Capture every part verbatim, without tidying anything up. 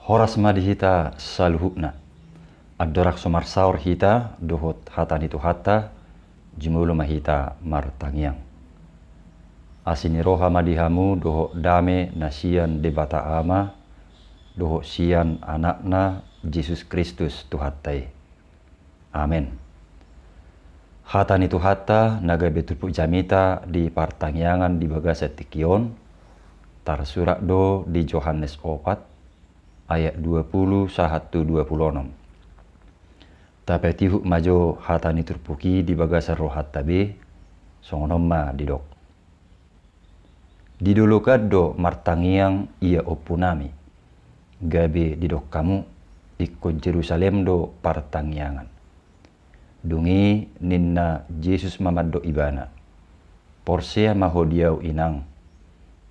Horas ma di hita saluhutna. Andorang so marsaor hita dohot hata ni Tuhanta, jumolo ma hita martangiang. Asi ni roha ma di hamu dohot dame na sian Debata Ama, dohot sian Anakna Jesus Kristus Tuhanta i. Amen. Hata ni Tuhanta na gabe turpuk jamita di partangiangan di bagasan tingki on, tarsurat do di Johannes opat, ayat dua pulu sahat tu dua pulu onom. Tapatihuk ma jo hata ni turpuk i di bagasan rohanta be, songon on ma didok. Di dolok an do martangiang ia ompunami, gabe didok hamu, ingkon Jerusalem do partangiangan. Dung i ninna Jesus ma mandok ibana, porsea ma ho di ahu inang,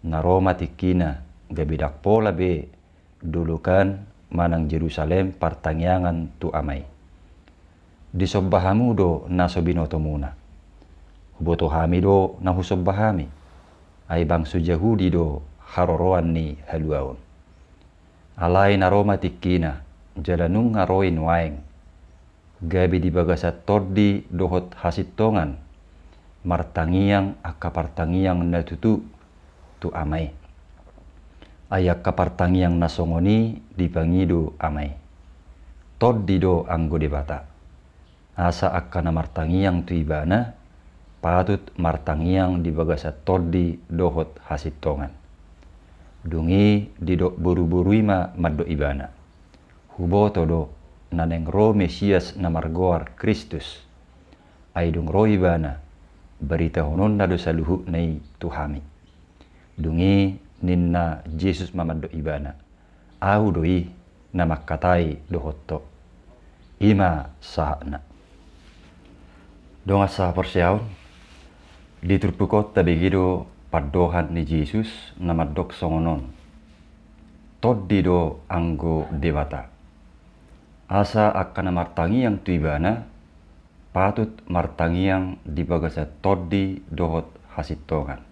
na ro ma tingkina, gabe ndang pola be dolok an manang Jerusalem partangiangan tu Ama i. Disomba hamu do na so binotomuna. Huboto hami do na husomba hami. Ai bangso Jahudi do haroroan ni haluaon. Alai na ro ma tingkina, jala nunga ro i nuaeng. Gabe di bagasan tondi dohot hasintongan, martangiang angka partangiang na tutu tu Ama i. Ai angka partangiang na songon i dipangido Ama i. Tondi do anggo Debata. Asa angka na martangiang tu Ibana, patut martangiang di bagasan tondi dohot hasintongan. Dung i didok boruboru i ma mandok ibana. Huboto do, na naeng ro Mesias na margoar Kristus. Ai dung ro Ibana, baritahononna do saluhutna i tu hami. Dung i ninna Jesus ma mandok ibana, ahu do i na mangkatai dohot ho. I ma sahatna. Dongan sahaporseaon, di turpuk on tabege do pandohan ni Jesus na mandok songon on. Tondi do anggo Debata. Asa angka na martangiang tu Ibana, patut martangiang di bagasan tondi dohot hasintongan.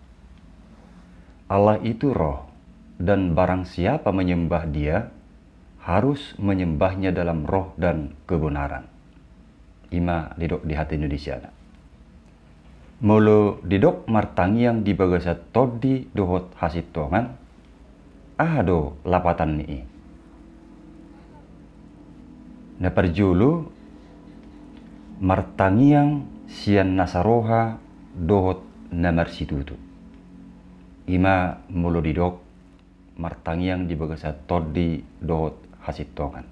Allah itu roh, dan barang siapa menyembah Dia, harus menyembah-Nya dalam roh dan kebenaran. I ma didok di hata Indonesiana. Molo didok martangiang di bagasan tondi dohot hasintongan, aha do lapatan ni i? Na parjolo, martangiang sian nasa roha dohot na marsitutu. I ma molo didok martangiang di bagasan tondi dohot hasintongan.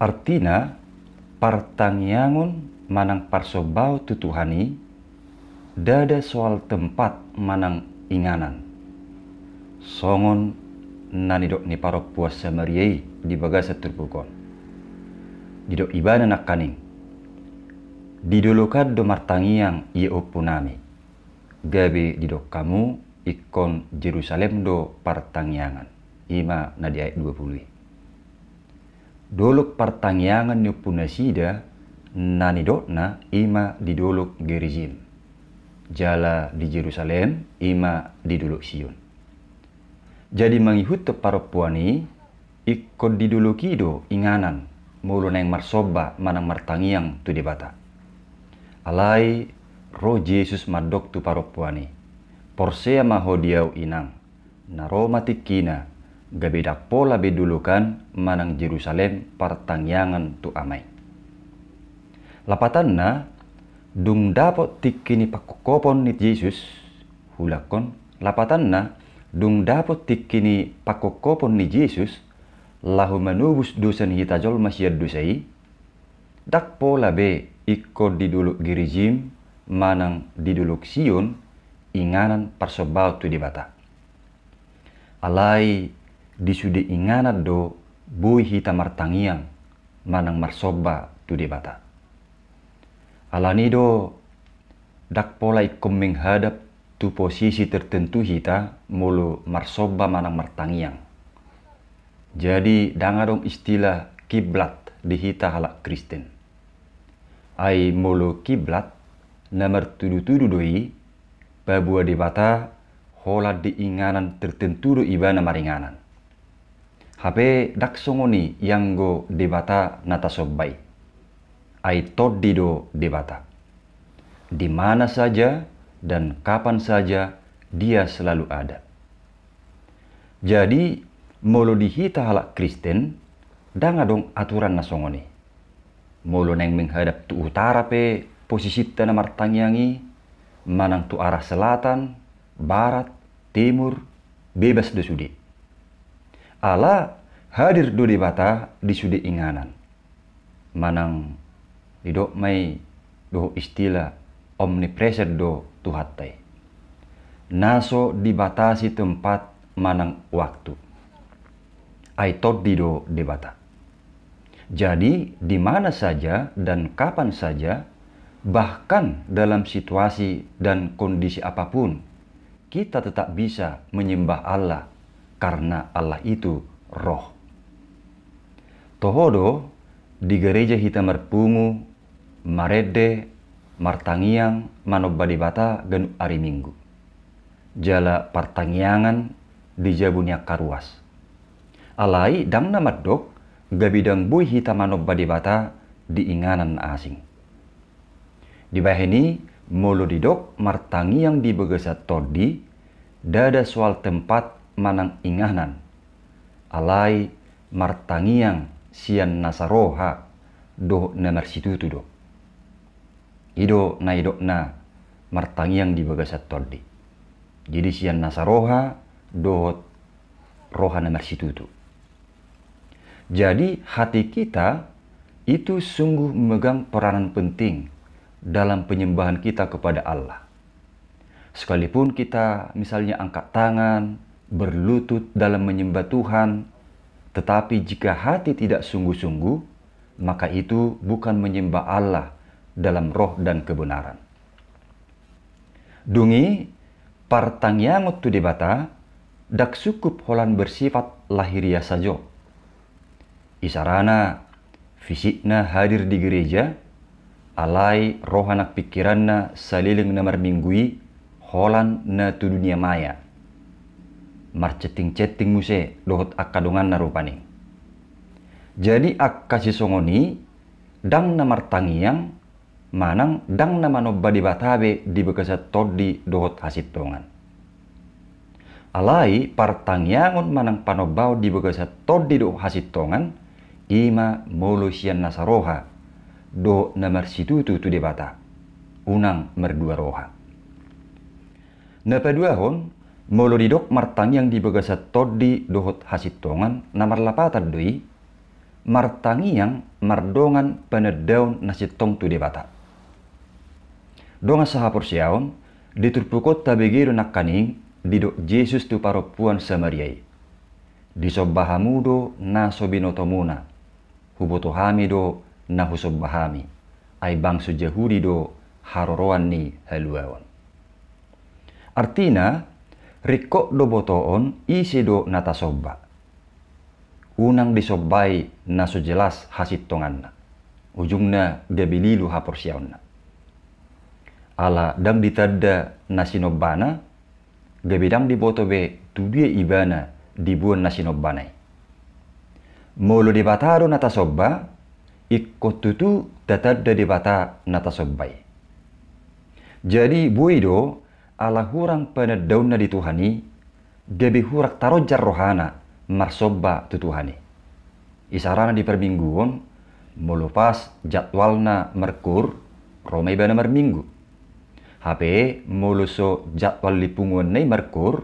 Artina, partangiangon manang parsombaon tu Tuhan i, ndada soal tempat manang inganan. Songon na nidok ni parompuan Samaria i di bagasan turpuk on. Didok ibana nangkaning, di dolok an do martangiang ia ompunami. Gabe didok hamu, ingkon Jerusalem do partangiangan. I ma na di ayat dua pulu i. Dolok partangiangan ni ompunasida na nidokna i ma di dolok Gerizim, jala di Jerusalem i ma di dolok Sion. Jadi mangihuthon parompuan i, ingkon di dolok i do inganan molo naeng marsomba manang martangiang tu Debata. Alai ro Jesus mandok tu parompuan i, porsea ma ho di ahu inang, na ro ma tingkina, gabe ndang pola be dolok an manang Jerusalem partangiangan tu Ama i. Lapatanna, dung dapot tingki ni pangkophopon ni Jesus, huulakhon, lapatanna, dung dapot tingki ni pangkophopon ni Jesus, laho manobus dosa ni hita jolma sian dosa i, ndang pola be ingkon di dolok Gerizim manang di dolok Sion inganan parsombaon tu Debata. Alai di sude inganan do boi hita martangiang manang marsomba tu Debata. Alani do ndang pola ingkon menghadap tu posisi tertentu hita molo marsomba manang martangiang. Jadi ndang adong istilah kiblat di hita halak Kristen. Ai molo kiblat, na martudutudu do i, paboa Debata holan di inganan tertentu do Ibana maringanan. Hape ndang songon i ianggo Debata na tasomba i. Ai tondi do Debata. Di mana saja dan kapan saja Dia selalu ada. Jadi, molo di hita halak Kristen, ndang adong aturan na songon i. Molo naeng menghadap tu utara pe posisinta na martangiang i, manang tu arah selatan, barat, timur, bebas do sude. Ala hadir do Debata di sude inganan. Manang didok ma i dohot istilah omnipresent do Tuhanta i. Na so dibatasi tempat manang waktu. Ai tondi do Debata. Jadi, di mana saja dan kapan saja, bahkan dalam situasi dan kondisi apapun, kita tetap bisa menyembah Allah, karena Allah itu Roh. Toho do, di gereja hita marpungu, marende, martangiang, manomba Debata ganup ari Minggu. Jala partangiangan di jabu ni angka ruas. Alai ndang na mandok, gabe ndang boi hita manomba Debata di inganan na asing. Dibahen i, molo didok martangiang di bagasan tondi, ndada soal tempat manang inganan. Alai martangiang sian nasa roha dohot na marsitutu do. I do na nidokna martangiang di bagasan tondi. Jadi sian nasa roha dohot roha na marsitutu. Jadi hati kita itu sungguh memegang peranan penting dalam penyembahan kita kepada Allah. Sekalipun kita misalnya angkat tangan, berlutut dalam menyembah Tuhan, tetapi jika hati tidak sungguh-sungguh, maka itu bukan menyembah Allah dalam roh dan kebenaran. Dung i, partangiangon tu Debata ndang sungkup holan bersifat lahiriah sajo. Isarana, fisikna hadir di gereja, alai roha nang pingkiranna saleleng na marminggu i holan na tu dunia maya. Marcetting-cetting muse dohot angka donganna rupani. Jadi angka sisongon i ndang na martangiang, manang ndang na manomba Debata be di bagasan tondi dohot hasintongan. Alai partangiangon manang panombaon di bagasan tondi dohot hasintongan, i ma molo sian nasa roha dohot na marsitutu tu Debata, unang mardua roha. Na paduahon, molo didok martangiang di bagasan tondi dohot hasintongan, na marlapatan do i, martangiang mardongan panandaon na sintong tu Debata. Dongan sahaporseaon, di turpuk on tabege do nangkaning didok Jesus tu parompuan Samaria i: Disomba hamu do na so binotomuna, huboto hami do na husomba hami, ai bangso Jahudi do haroroan ni haluaon. Artina, ringkot do botoon ise do na tasomba. Unang disombai na so jelas hasintonganna. Ujungna gabe lilu haporseaonna. Ala ndang ditanda na sinombana, gabe ndang diboto be tudia ibana diboan na sinombana i. Molo Debata do na tasomba, ingkon tutu tatanda Debata na tasomba i. Jadi boi do, ala hurang panandaonna di Tuhan i, gabe hurang taronjar rohana marsomba tu Tuhan i. Isarana di parmingguon, molo pas jadwalna markur, ro ma ibana marminggu. Hape molo so jadwal ni punguanna i markur,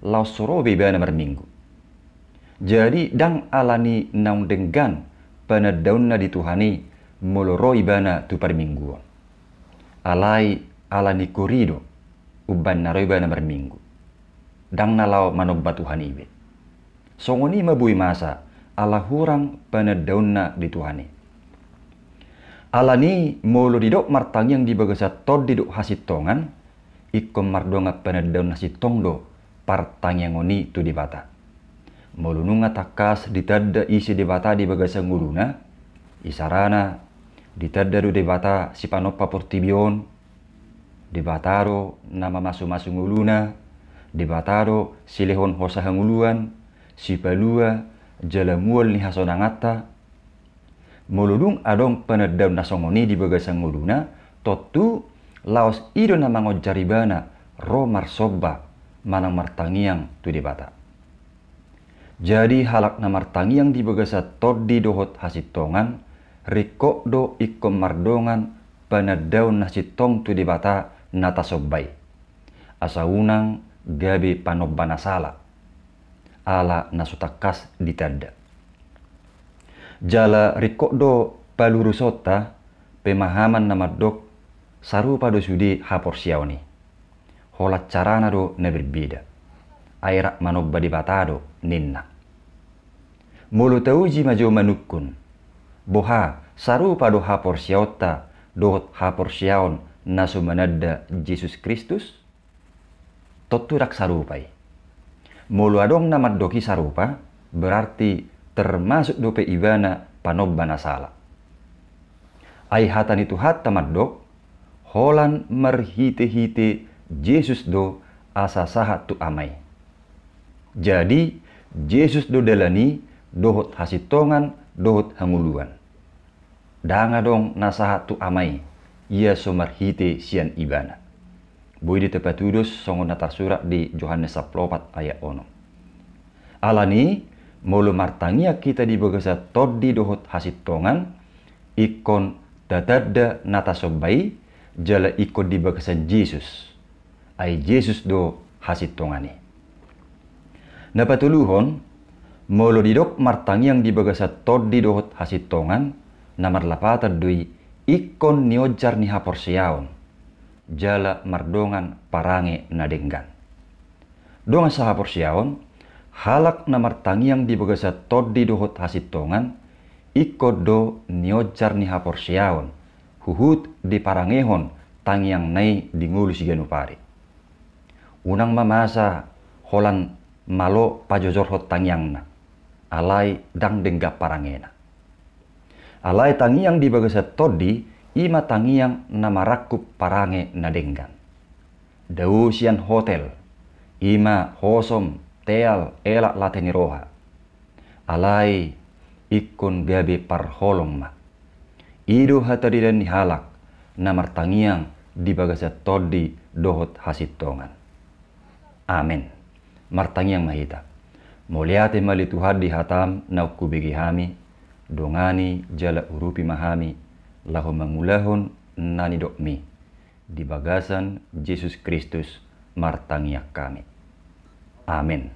laos so ro be ibana marminggu. Jadi ndang ala ni naung denggan panandaonna di Tuhan i molo ro ibana tu parmingguon. Alai ala ni kur i do umbahen na ro ibana marminggu. Ndang na laho manomba Tuhan i be. Songon i ma boi masa ala hurang panandaonna di Tuhan i. Ala ni molo didok martangiang di bagasan tondi dohot hasintongan, ingkon mardongan panandaon na sintong do partangiangon i tu Debata. Molo nunga tangkas ditanda ise Debata di bagasan ngoluna, isarana, ditanda do Debata sipanompa portibi on, Debata do na mamasumasu ngoluna, Debata do silehon hosa hangoluan, sipalua, jala mual ni hasonanganta. Molo dung adong panandaon na songon i di bagasan ngoluna, tontu laos i do na mangonjar ibana ro marsomba manang martangiang tu Debata. Jadi halak na martangiang di bagasan tondi dohot hasintongan, ringkot do ingkon mardongan panandaon na sintong tu Debata na tasomba i, asa unang gabe panomba na sala, ala na so tangkas ditanda. Jala ringkot do palurusonta pemahaman na mandok sarupa do sude haporseaon i. Holan carana do na berbeda. Ai rap manomba Debata do ninna. Molo tauji ma jo manungkun, boha sarupa do haporseaonta dohot haporseaon na so mananda Jesus Kristus? Tontu ndang sarupa i. Molo adong na mandok i sarupa, berarti termasuk dope ibana panomba na sala. Ai hata ni Tuhanta mandok, holan marhitehite Jesus do asa sahat tu Ama i. Jadi Jesus do dalan i dohot hasintongan dohot hangoluan. Ndang adong na sahat tu Ama i, ia so marhite sian Ibana. Boi do tapatudos songon na tarsurat di Johannes sampulu opat ayat onom. Alani, molo martangiang hita di bagasan tondi dohot hasintongan, ingkon tatanda na tasomba i, jala ingkon di bagasan Jesus. Ai Jesus do hasintongan i. Na patoluhon, molo didok martangiang di bagasan tondi dohot hasintongan, na marlapatan do i ingkon nionjar ni haporseaon, jala mardongan parange na denggan. Dongan sahaporseaon, halak na martangiang di bagasan tondi dohot hasintongan, ingkon do nionjar ni haporseaon, huhut diparangehon tangiangna i di ngolu siganup ari. Unang ma masa holan malo pajojorhon tangiangna, alai ndang denggan parangena. Alai tangiang di bagasan tondi, i ma tangiang na marangkup parange na denggan. Dao sian hotel, i ma hosom, teal, elak, late ni roha. Alai ingkon gabe parholong ma. I do hataridan ni halak na martangiang di bagasan tondi dohot hasintongan. Amen. Martangiang ma hita. Mauliate ma ale Tuhan di hataM naung hubege hami, dongani jala urupi ma hami, laho mangulahon na nidokMi. Di bagasan Jesus Kristus martangiang hami. Amen.